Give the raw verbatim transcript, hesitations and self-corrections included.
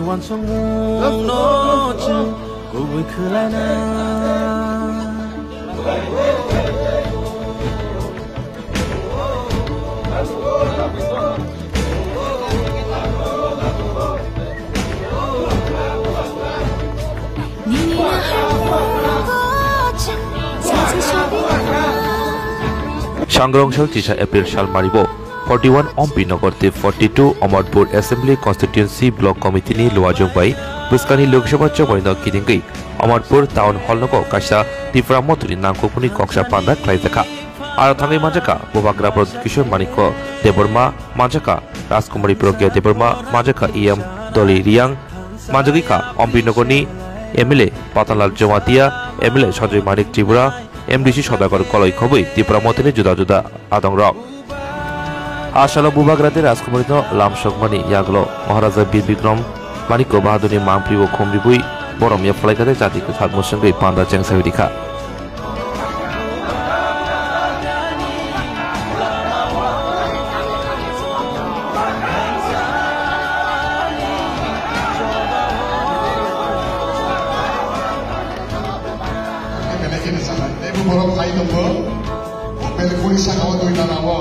Uansukmungno chwng kubui khwlaina. Sangrong sal chisa April sal maribo forty one Ompi Nogor tei forty two Amarpur Assembly Constituency Block Committee ni luajwk bai bwskangni Lok Sabha chobani no kidingwi Amarpur Town Hall nogo kaisa Tipra Mothani nangkukmani koksa panda khlaijakha. Aro thangwi manjakha Bubagra Pradyut Kishore Manikya Debbarma, manjakha Rajkumari Pragya Debbarma, manjakha E M Dolly Reang, manjagwi kha Ompi Nogorni M L A Patanlal Jamatia, M L A Sanjoy Manik Tripura, M D C Sodagar Koloi khobwi Tipra Mothani juda juda adongrok. A salo Bubagra tei Rajkumari no lamsokmani yagulo Maharaja Bir Bikram Manikya Bahadurni mangpili o khum ribwi borom yaphalai kha tei jati kwthar mwswngwi panda chengsawi rikha. Belai kheno chana. Teibo borok phai tongo. Belai kuri saka o dui nana o.